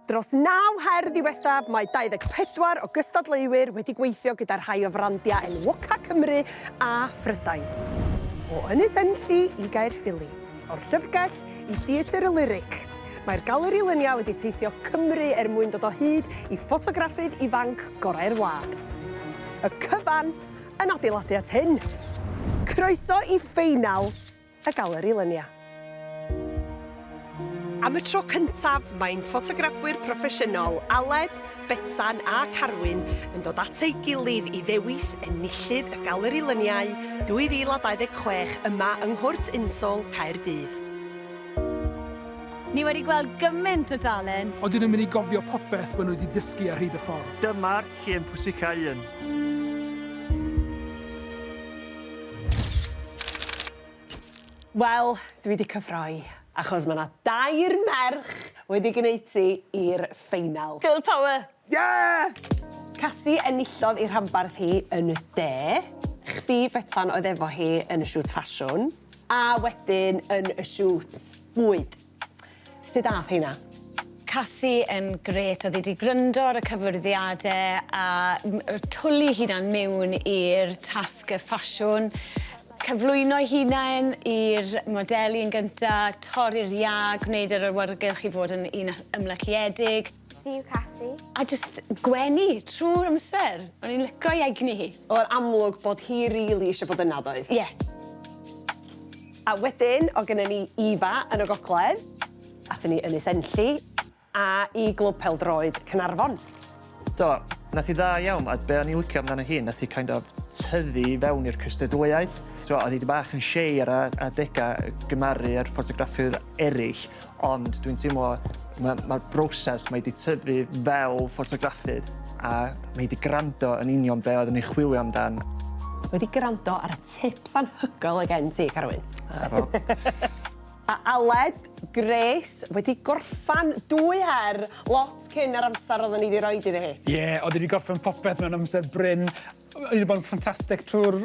Dros naw her ddiwethaf, mae 24 o gystadleuwyr wedi gweithio gyda rhai o frandiau enwoca Cymru a Phrydain. O Ynys Enlli i Gaerffili, o'r llyfrgell i Theatr y Lyric, mae'r Galeri Luniau wedi teithio Cymru er mwyn dod o hyd i ffotograffydd ifanc gorau'r wlad. Y cyfan yn adeiladu at hyn. Croeso i ffeinal y Galeri Luniau. Am y tro cyntaf, mae'n ffotograffwyr proffesiynol Aled, Betsan a Carwyn yn dod at ei gilydd i ddewis enillydd y Galeri Luniau 2026 yma yng Nghwrt Insole, Caerdydd. Ni wedi gweld gymaint o dalent. Odyn nhw'n mynd i gofio popeth maen nhw wedi dysgu ar hyd y ffordd. Dyma'r llun pwysica un. Wel, dwi 'di cyffroi, achos ma' 'na dair merch wedi gneud ti i'r ffeinal. Girl power! Yeah! Casi enillodd ei rhanbarth hi yn y de. Chdi, Betsan, oedd efo hi yn y siwt ffasiwn, a wedyn yn y siwt bwyd. Sut ath heina? Casi yn grêt, o'dd 'i 'di gryndo ar y cyfarwyddiade a m- yy twli hunan miwn i'r tasg y ffasiwn cyflwyno'i hunain i'r modelu yn gynta, torri'r iâ, gwneud yr awyrgylch i fod yn un ymlaciedig. Fi yw Casi. A jyst gwenu trw'r amser. O'n i'n lico'i egni hi. O'dd amlwg bod hi rili isie bod yna doedd? Ie. A wedyn o' gynnon ni Eva yn y gogledd, athon ni Ynys Enlli, a i Glwb Pêl-droed Caernarfon. Do, nath hi dda iawn, a be' o'n i'n licio amdano hi, nath hi kind of tyfu i fewn i'r cystadleuaeth. So o'dd hi 'di bach yn shy ar a- adega gymaru â'r ffotograffydd eraill, ond dwi'n teimlo ma' ma'r broses mae 'di tyfu fel ffotograffydd a mae 'di grando yn union be' oedden ni'n chwilio amdan. Mae 'di grando ar y tips anhygoel o gen ti, Carwyn. Naddo. A Aled, Grace wedi gorffan dwy her lot cyn yr amser oedden ni 'di roid iddi hi. Ie, oedd hi 'di gorffen popeth mewn amser brin. Mae 'di bod yn ffantastig trwy'r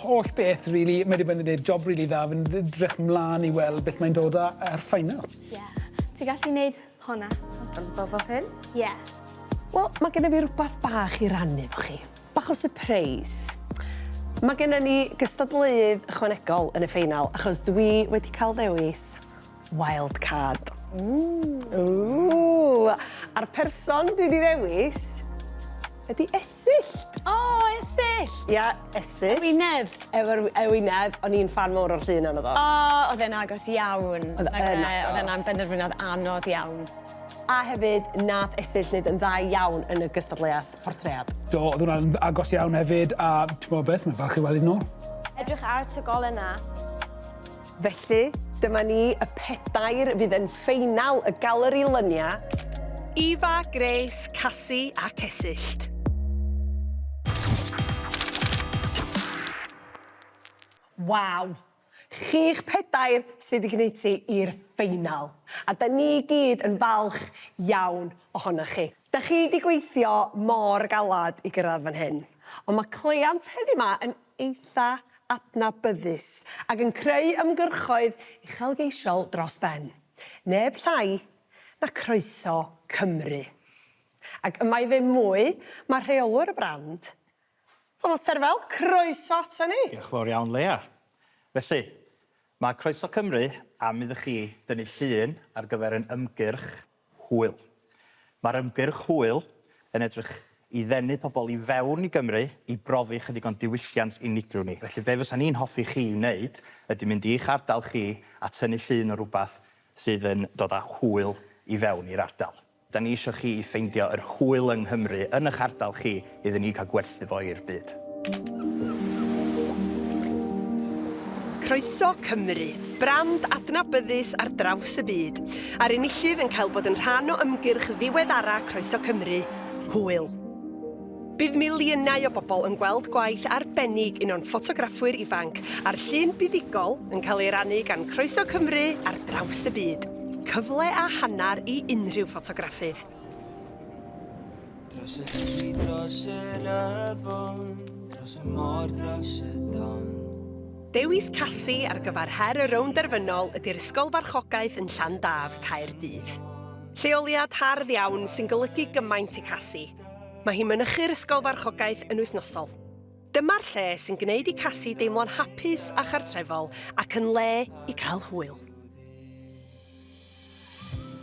holl beth rili. Mae 'di bod yn gwneud job rili dda. Fi'n edrych mlaen i weld beth mae'n dod â ar final. Ie. Ti gallu neud honna. Fel fel hyn? Ie. Wel, mae genna fi rwbath bach i rannu efo chi. Bach o sypreis. Mae genna ni gystadleuydd ychwanegol yn y ffeinal achos dwi wedi cael ddewis wild card. Ww! A'r person dwi 'di ddewis ydi Esyllt. O, Esyllt! Ia, Esyllt. Ewinedd. Efo'r ewinedd, o'n i'n ffan mowr o'r llun ono fo. O, oedd e'n agos iawn. Oedd yn agos. Oedd e'n benderfyniad anodd iawn. A hefyd, nath Esyllt wneud yn dda iawn yn y gystadleuaeth. Portread. Do, oedd hwnna'n agos iawn hefyd, a ti'n gwybod beth, mae'n falch i weld hi'n ôl. Edrych ar y tygol yna. Felly, dyma ni, y pedair fydd yn ffeinal y Galeri Lynia. Eva, Grace, Casi a Cesyllt. Waw! Chi'ch pedair sydd 'di gneud ti i'r ffeinal. A 'da ni gyd yn falch iawn ohonoch chi. Da chi 'di gweithio mor galad i gyrraedd fan hyn. Ond mae cleiant heddiw 'ma yn eitha adnabyddus ac yn creu ymgyrchoedd uchelgeisiol dros ben. Neb llai na Croeso Cymru. Ac yma i ddim mwy, mae rheolwr y brand, Tomos Terfel, croeso ata ni! Diolch yn fawr iawn Leah. Felly, mae Croeso Cymru am iddo chi dynnu llun ar gyfer ein ymgyrch hwyl. Mae'r ymgyrch hwyl yn edrych i ddenu pobl i fewn i Gymru i brofi chydig o'n diwylliant unigryw ni. Felly be fysa ni'n hoffi chi wneud ydy mynd i'ch ardal chi a tynnu llun o rywbeth sydd yn dod â hwyl i fewn i'r ardal. Da ni isio chi i ffeindio yr hwyl yng Nghymru, yn ych ardal chi, iddyn ni cael gwerthu fo i'r byd. Croeso Cymru, brand adnabyddus ar draws y byd, a'r enillydd yn cael bod yn rhan o ymgyrch ddiweddara Croeso Cymru, Hwyl. Bydd miliynau o bobl yn gweld gwaith arbennig un o'n ffotograffwyr ifanc a'r llun buddugol yn cael ei rannu gan Croeso Cymru ar draws y byd. Cyfle a hanner i unrhyw ffotograffydd. Dros y lli, dros yr afon, dros y môr, dros y don. Dewis Casi ar gyfer her y rownd derfynol ydy'r Ysgol Farchogaeth yn Llandaf, Caerdydd. Lleoliad hardd iawn sy'n golygu gymaint i Casi. Mae hi'n mynychu'r ysgol farchogaeth yn wythnosol. Dyma'r lle sy'n gwneud i Casi deimlo'n hapus a chartrefol ac yn le i gael hwyl.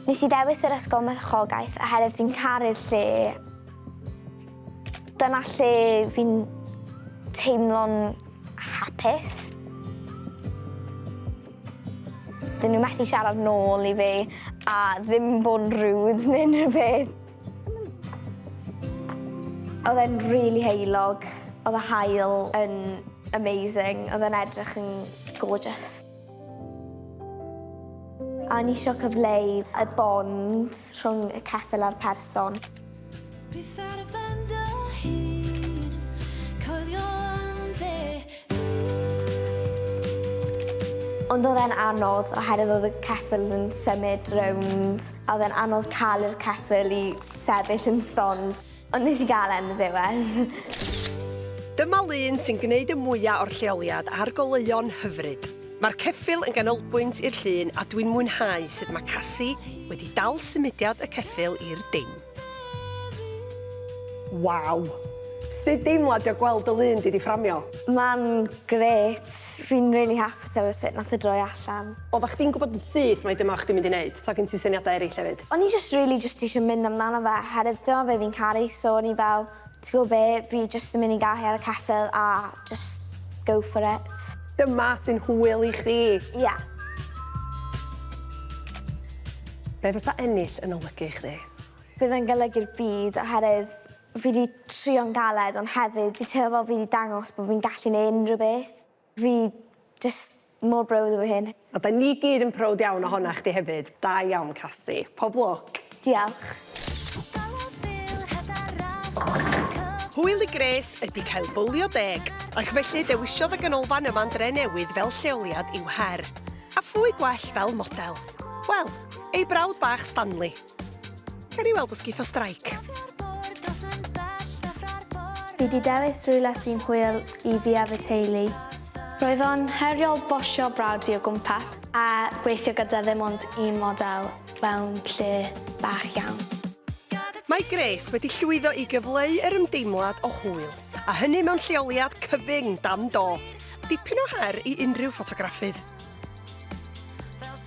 Nes i ddewis yr ysgol marchogaeth oherwydd fi'n caru'r lle. Dyna lle fi'n teimlo'n hapus. Dyn nhw methu siarad nôl i fi a ddim bod yn rude neu unrhyw beth. Oedd e'n rili heulog, oedd y haul yn amazing, oedd e'n edrych yn gorgeous. A o'n i isio cyfleu y bond rhwng y ceffyl a'r person. Byth ar y ben dy hun, coelio yn dy Ond oedd e'n anodd oherwydd oedd y ceffyl yn symud rownd a oedd e'n anodd cael yr ceffyl i sefyll yn stond. Ond nes i gael e yn y diwedd. Dyma lun sy'n gwneud y mwya o'r lleoliad a'r goleuon hyfryd. Mae'r ceffyl yn ganolbwynt i'r llun a dwi'n mwynhau sut mae Casi wedi dal symudiad y ceffyl i'r dim. Waw! Sut deimlad 'di o gweld dy lun di 'di fframio? Ma'n grêt. Fi'n rili hapus efo sut nath e droi allan. Oddach chdi'n gwbod yn syth mai dyma o' chdi'n mynd i neud? Ta gen ti syniada eryll hefyd? O'n i jyst rili jyst isio mynd amdano fe oherwydd dyma be' fi'n caru so o'n i fel ti gwbo be' fi jyst yn mynd i ga'l hi ar y ceffyl a jyst go for it. Dyma sy'n hwyl i chdi. Ia. Be' fysa ennill yn olygu i chdi? Bydd e'n golygu'r byd oherwydd fi 'di trio'n galed ond hefyd fi teimlo fel fi 'di dangos bo' fi'n gallu neu' unrhyw beth. Fi jyst mor browd o fy hun. A 'dan ni gyd yn prowd iawn ohona chdi hefyd. Da iawn Casi. Pob lwc. Diolch. Hwyl i Grace ydi cael bowlio deg, ac felly dewisiodd y ganolfan yma'n Drenewydd fel lleoliad i'w her. A phwy gwell fel model? Wel, ei brawd bach Stanley. Gawn ni weld os geith o strike. Fi 'di dewis rhywle sy'n hwyl i fi a fy teulu. Roedd o'n heriol bosio brawd fi o gwmpas a gweithio gyda ddim ond un model mewn lle bach iawn. Mae Grace wedi llwyddo i gyfleu yr ymdeimlad o hwyl, a hynny mewn lleoliad cyfyng dan do. Dipyn o her i unrhyw ffotograffydd.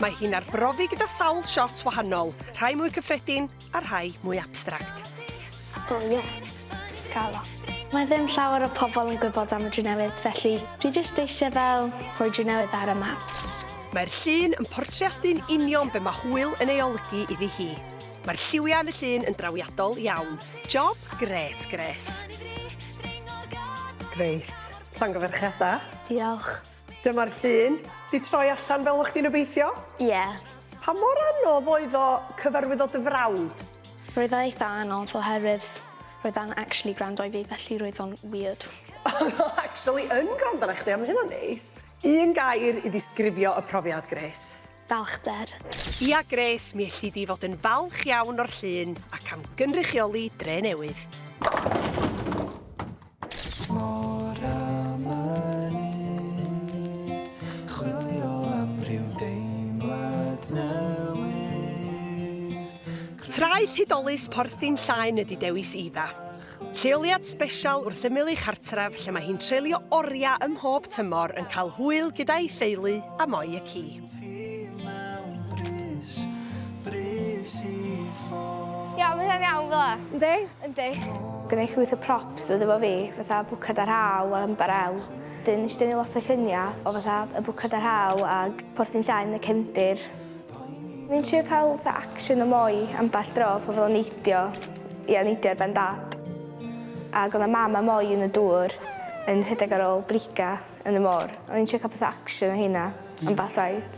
Mae hi'n arbrofi gyda sawl siot wahanol, rhai mwy cyffredin a rhai mwy abstract. O ie, cael o. Mae ddim llawer o pobl yn gwybod am y Drenewydd, felly dwi jyst eisiau fel rhoi Drenewydd ar y map. Mae'r llun yn portreadu'n union be mae hwyl yn ei olygu iddi hi. Mae'r lliwiau yn y llun yn drawiadol iawn. Job grêt, Grace. Grace, llongyfarchiadau. Diolch. Dyma'r llun. 'Di troi allan fel o' chdi'n obeithio? Ie. Pa mor anodd oedd o cyfarwyddo dy frawd? Roedd o eitha anodd oherwydd roedd o'n actually gwrando i fi felly roedd o'n weird. Oedd o actually yn gwrando arna chdi, a ma' hynna'n neis. Un gair i ddisgrifio y profiad, Grace. Balchder. Ia Grace, mi elli di fod yn falch iawn o'r llun ac am gynrychioli Dre Newydd. Mor am mynydd, chwilio am ryw deimlad newydd. Traeth hudolus Porthyn Llaen ydi dewis Eva. Lleoliad sbesial wrth ymyl ei chartref lle mae hi'n treulio oriau ym mhob tymor yn cael hwyl gyda'i theulu a moi y ci. Iawn, mae hynna'n iawn fel 'a. Yndi? Yndi. Gynna i llwyth o props dod efo fi, fatha bwcad a rhaw a ymbarel. 'Dyn nesh i dynnu lot o llunia o fatha y bwcad a rhaw ag porthyn llaen yn y cefndir. O'n i'n trio ca'l fatha action o moi ambell dro pan o'dd o'n neidio, ia neidio ar ben dad. Ag o'dd 'na mam a moi yn y dŵr yn rhedeg ar ôl briga yn y môr. O'n i'n trio ca'l petha action o heina ambell waith.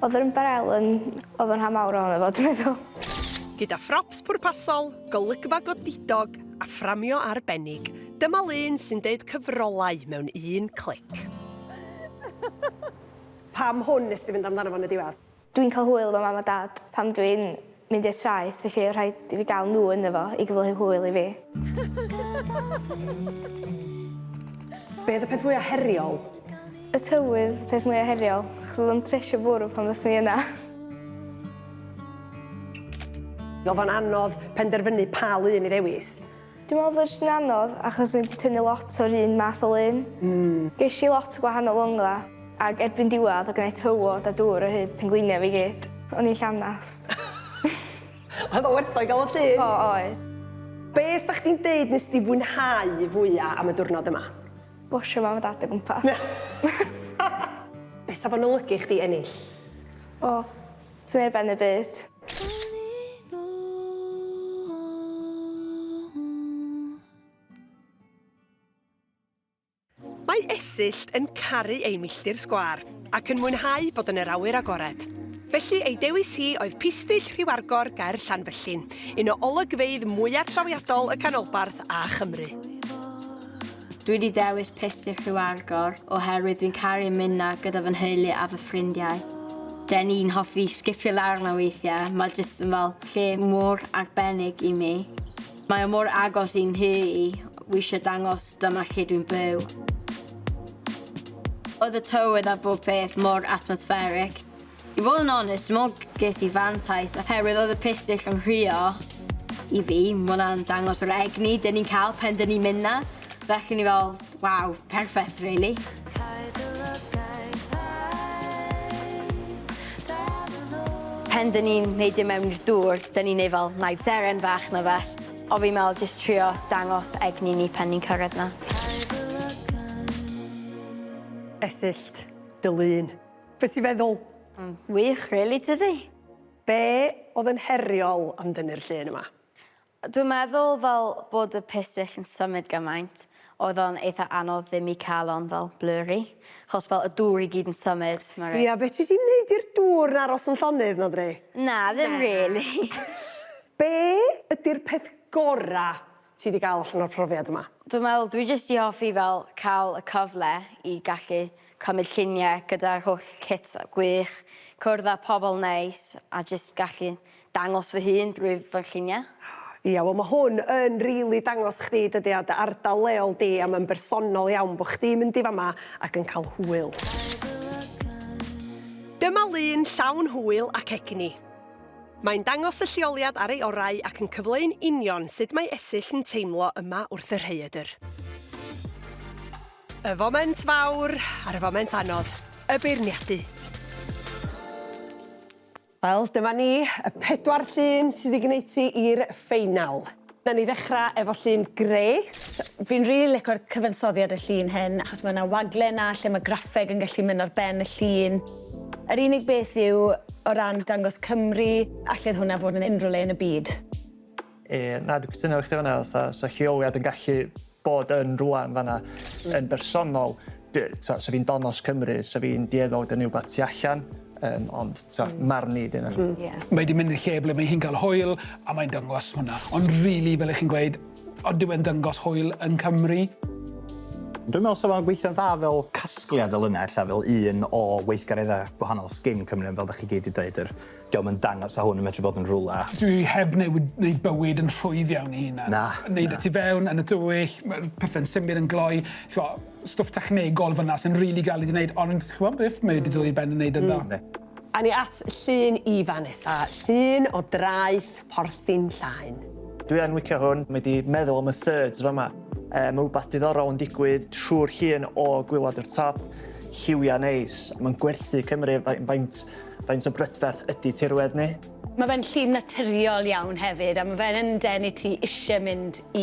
O'dd yr ymbarel yn... O'dd o'n rhan mawr ohono fo dwi meddwl. Gyda phrops pwrpasol, golygfa godidog a fframio arbennig, dyma lun sy'n deud cyfrolau mewn un clic. Pam hwn nes di fynd amdano fo yn y diwedd? Dwi'n cael hwyl efo mam a dad pan dwi'n mynd i'r traeth felly rhaid i fi gael nhw yno fo i gyfleu hwyl i fi. Be oedd y peth fwya heriol? Y tywydd, peth mwya heriol, achos oedd o'n tresio bwrw pan ddathon ni yna. Oedd o'n anodd penderfynu pa lun i ddewis. Dwi'n meddwl bod o jyst yn anodd achos o'n i 'di tynnu lot o'r un math o lun. Ges i lot o gwahanol ongla ag erbyn diwedd oedd gennai tywod a dŵr ar hyd penglinia fi gyd. O'n i'n llanast. Oedd o werth o i gael y llun? O, oedd. Be sa chdi'n deud nes di fwynhau fwya am y diwrnod yma? Bosio mam a dad o gwmpas. Be sa fo'n olygu i chdi ennill? O, swn i ar ben y byd. Mae Esyllt yn caru ei milltir sgwâr ac yn mwynhau bod yn yr awyr agored. Felly ei dewis hi oedd Pistyll Rhiwargor ger Llanfyllin, un o olygfeydd mwyaf trawiadol y canolbarth a Chymru. Dwi 'di dewis Pistyll Rhiwargor oherwydd dwi'n caru mynd 'na gyda fy nheulu a fy ffrindiau. Den ni'n hoffi sgipio lawr 'na weithiau, mae jyst yn fel lle mor arbennig i mi. Mae o mor agos i'n nhŷ i, wi eisiau dangos dyma lle dwi'n byw. Oedd y tywydd a bob peth mor atmospheric. I fod yn onest, dwi'n meddwl ges i fantais oherwydd oedd y pistyll yn rhuo i fi, ma' hwnna'n dangos yr egni 'dyn ni'n cael pen 'dyn ni'n mynd 'na. Felly o'n i fel, waw, perffaith rili. Pen 'dyn ni'n neidio mewn i'r dŵr, 'dyn ni'n neud fel naid seren fach na fe. O fi'n me'wl jyst trio dangos egni ni pen ni'n cyrraedd 'na. Esyllt, dy lun. Be' ti'n feddwl? Wych rili tydi? Be' o'dd yn heriol am dynnu'r llun yma? Dwi'n meddwl fel bod y pistyll yn symud gymaint, oedd o'n eitha anodd ddim i cael o'n fel blurry, achos fel y dŵr i gyd yn symud, ma' rei-... Ia, be' ti 'di neud i'r dŵr 'na aros yn llonydd na dri? Na, ddim rili. Be' ydi'r peth gora' ti 'di ga'l allan o'r profiad yma? Dwi'n meddwl dwi jyst 'di hoffi fel cael y cyfle i gallu cymryd lluniau gyda'r holl kit gwych, cwrdd â pobl neis a jyst gallu dangos fy hun drwy fy lluniau. Ia, wel ma' hwn yn rili dangos chdi dydi a dy ardal leol di a ma'n bersonol iawn bo' chdi'n mynd i fama ac yn cael hwyl. Dyma lun llawn hwyl ac egni. Mae'n dangos y lleoliad ar ei orau ac yn cyfleu'n union sut mae Esyllt yn teimlo yma wrth y rhaeadr. Y foment fawr a'r foment anodd, y beirniadu. Wel, dyma ni, y pedwar llun sydd 'di gwneud ti i'r ffeinal. Nawn ni ddechrau efo llun Grace. Fi'n rili lico'r cyfansoddiad y llun hyn achos mae 'na wagle 'na lle mae graffeg yn gallu mynd ar ben y llun. Yr unig beth yw, o ran dangos Cymru, alledd hwnna fod yn unrhyw le yn y byd. Ie, na, dwi'n cytuno efo chdi fan'na, fatha, 'sa lleoliad yn gallu bod yn rwla yn fan'na. Yn bersonol, dy- t'o' sa fi'n donos Cymru, sa fi'n dueddol i dynnu wbath tu allan, yym ond t'o' marn i 'di hynna. Hmm. Ie. Mae 'di mynd i'r lle ble mae hi'n cael hwyl a mae'n dangos hwnna. Ond rili, fel 'ych chi'n gweud, odyw e'n dangos hwyl yn Cymru? Dwi'n meddwl 'sa fo'n gweithio'n dda fel casgliad fel yna ella fel un o weithgareddau gwahanol sgin Cymru ond fel 'dach chi gyd 'di deud yr Dio'm yn dangos sa hwn yn medru bod yn rwla. Dwi heb newid neud bywyd yn rhwydd iawn i hunan. Na. Neud e tu fewn yn y tywyll, ma'r pethe'n symud yn gloi, ch'mo', stwff technegol fyn 'na sy'n rili galed i neud ond ch'mo' beth mae 'di dod i ben yn neud yn dda. Yndi. A ni at llun Ifan nesa, llun o draeth Porth Dinllaen. Dwi yn licio hwn, mae 'di meddwl am y thirds fama. Yy ma' wbath diddorol yn digwydd trw'r llun o gwilod yr top, lliwia neis, ma'n gwerthu Cymru faint Faint o brydferth ydy tirwedd ni? Mae fe'n llun naturiol iawn hefyd a ma' fe'n yn denu ti isie mynd i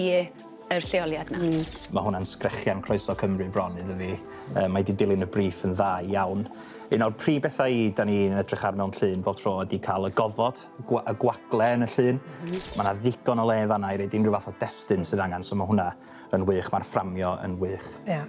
yr lleoliad 'na. Hmm. Mae hwnna'n sgrechian Croeso Cymru bron iddo fi. Yy mae 'di dilyn y briff yn dda iawn. Un o'r prif bethau i 'dan ni'n edrych ar mewn llun bob tro ydi ca'l y gofod, gwa- y gwagle yn y llun. Ma' 'na ddigon o le fan 'na i roid unrhyw fath o destun sydd angan so ma' hwnna yn wych, ma'r fframio yn wych. Ia.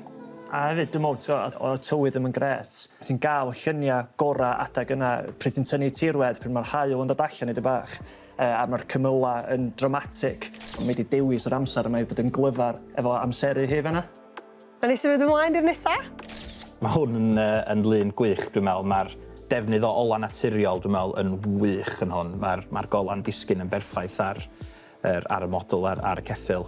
A hefyd dwi me'wl t'mo' o'dd o'dd y tywydd ddim yn grêt. Ti'n ga'l llunia' gora' adag yna pryd ti'n tynnu tirwedd pryd ma'r haul yn dod allan eitha bach yy a ma'r cymyla' yn dramatic. Mae 'di dewis yr amser yma i bod yn glyfar efo amseru hi fan 'na. Nawn ni symud ymlaen i'r nesa? Ma' hwn yn yy yn lun gwych dwi'n me'wl ma'r defnydd o ola naturiol dwi'n me'wl yn wych yn hwn ma'r ma'r gola'n disgyn yn berffaith ar yr ar y model ar ar y ceffyl.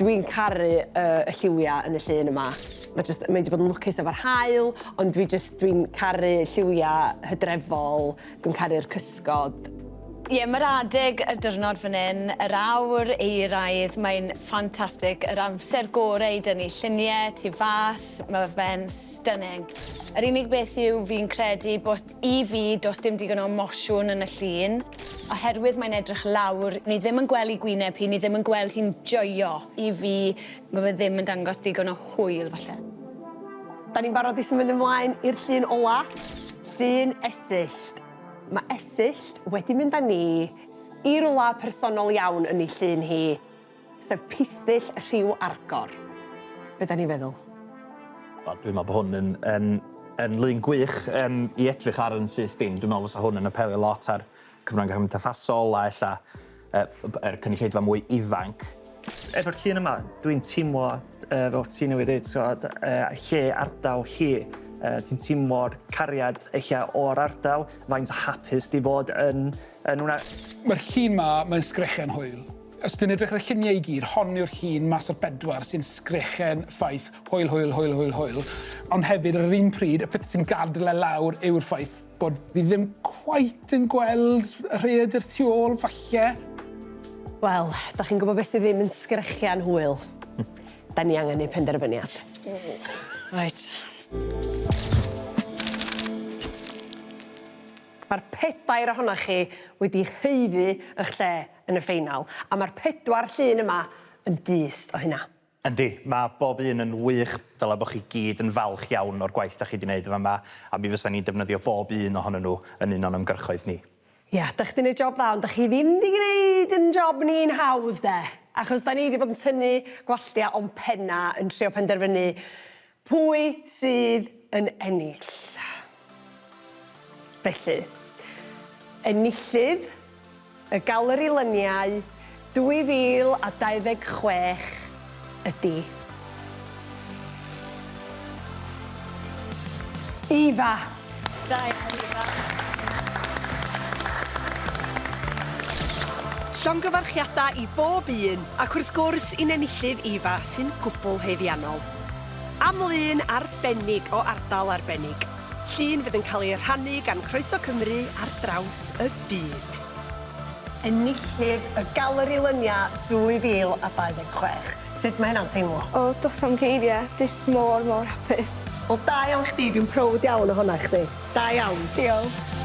Dwi'n caru y y lliwia yn y llun yma. Ma' jyst mae 'di bod yn lwcus efo'r haul ond dwi jyst dwi'n caru lliwia hydrefol, dwi'n caru'r cysgod. Ie, mae'r adeg y diwrnod fan hyn, yr awr euraidd, mae'n ffantastig. Yr amser gorau i dynnu lluniau tu fas, mae fe'n stunning. Yr unig beth yw fi'n credu bod i fi does dim digon o emosiwn yn y llun. Oherwydd mae'n edrych lawr, ni ddim yn gweld ei gwyneb hi, ni ddim yn gweld hi'n joio. I fi, mae fe ddim yn dangos digon o hwyl falle. Da ni'n barod i symud ymlaen i'r llun ola. Llun Esyllt. Mae Esyllt wedi mynd â ni i rywle personol iawn yn ei llun hi, sef Pistyll Rhiw Argor. Be da ni'n feddwl? Wel, dwi'n meddwl bod hwn yn, yn, yn lun gwych i edrych ar yn syth bin. Dwi'n meddwl fysa hwn yn apelio lot ar cyfryngau cymdeithasol a ella yr cynulleidfa mwy ifanc. Efo'r llun yma, dwi'n teimlo, fel ti newydd ddeud, t'wod, lle ardal hi, ti'n teimlo'r cariad ella o'r ardal, faint o hapus 'di fod yn yn hwnna. Mae'r llun 'ma, mae'n sgrechian hwyl. Os ti'n edrych ar y lluniau i gyd, hon yw'r llun mas o'r bedwar sy'n sgrechen ffaith hwyl, hwyl, hwyl, hwyl, hwyl. Ond hefyd, ar yr un pryd, y peth sy'n gadael e lawr yw'r ffaith bod fi ddim cweit yn gweld y rhaeadr tu ôl, falle. Wel, da chi'n gwybod beth sydd ddim yn sgrechian hwyl? Da ni angen neud penderfyniad. Reit. Mae'r pedair ohonoch chi wedi haeddu eich lle yn y ffeinal, a mae'r pedwar llun yma yn dyst o hynna. Yndi, mae bob un yn wych, dylai bod chi gyd yn falch iawn o'r gwaith da chi 'di wneud yn fama, a mi fysa ni'n defnyddio bob un ohonyn nhw yn un o'n ymgyrchoedd ni. Ia, dach chdi neud job dda, ond dach chi ddim 'di gneud 'yn job ni'n hawdd 'de. Achos 'da ni 'di bod yn tynnu gwalltia o'n penna yn trio penderfynu pwy sydd yn ennill. Felly, enillydd y Galeri Lyniau 2026 ydi. Eva! Da iawn Eva. Llongyfarchiadau i bob un, ac wrth gwrs i'n enillydd Eva sy'n gwbl haeddiannol. Am lun arbennig o ardal arbennig. Llun fydd yn cael ei rhannu gan Croeso Cymru ar draws y byd. Enillydd y Galeri Lyniau 2026. Sut mae hynna'n teimlo? O, does na'm geiria, jyst mor, mor hapus. Wel da iawn chdi, dwi'n prowd iawn ohona chdi. Da iawn. Diolch.